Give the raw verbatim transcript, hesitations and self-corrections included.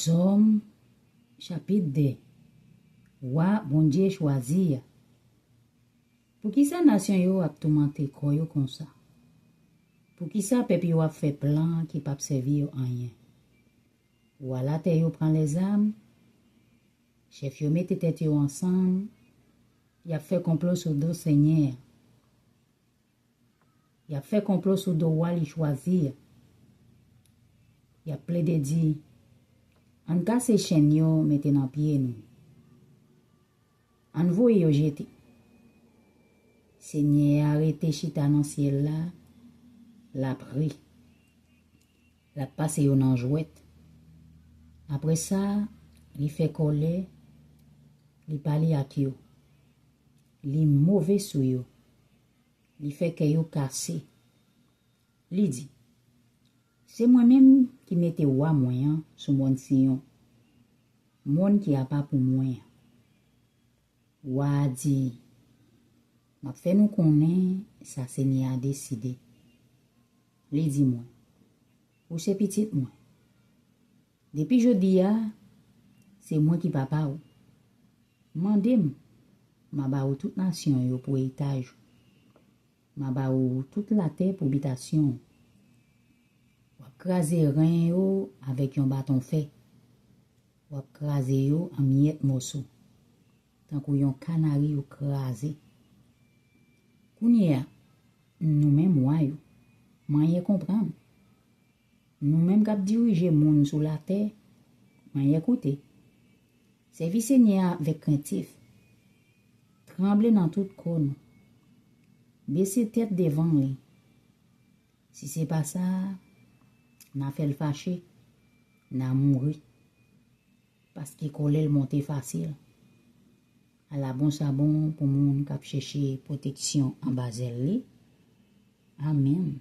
Sòm, chapit de. Wa Bondye chwazi a. Poukisa nasyon yo ap toumante kò yo konsa? Poukisa pèp yo ap fè plan ki p ap sèvi yo anyen? Wa latè yo pran lèzam, chèf yo mete tèt yo ansanm, y ap fè konplo sou do Senyè a. Y ap fè konplo sou do wa li chwazi a. Y ap plede di, ann kase chenn yo mete nan pye nou. Ann voye yo jete. Senyè a rete chita nan syèl la, l ap ri. L ap pase yo nan jwèt. Apre sa, li fè kòlè, li pale ak yo. Li move sou yo. Li fè kè yo kase. Li di, se mwen menm ki mete wa mwen an sou mòn Siyon, mòn ki apa pou mwen an. Wa a di, m ap fè nou konnen sa Senyè a deside. Li di mwen, ou se pitit mwen. Depi jodi a, se mwen ki papa w. Mande m, m a ba ou tout nasyon yo pou eritaj ou. M a ba ou tout latè pou bitasyon w. W ap kraze ren yo avèk yon baton fè. W ap kraze yo an miyèt moso, tankou yon kanari yo kraze. Kounye a, nou menm wa yo, manyen konprann. Nou menm k ap dirije moun sou latè, manyen koute. Sèvi Senyè a avèk krentif. Tranble nan tout kò nou. Bese tèt devan li. Si se pa sa, n a fè l fache, n a mouri. Paske kòlè l monte fasil. Ala bon sa bon pou moun k ap chèche pwoteksyon anba zèl li. Amèn.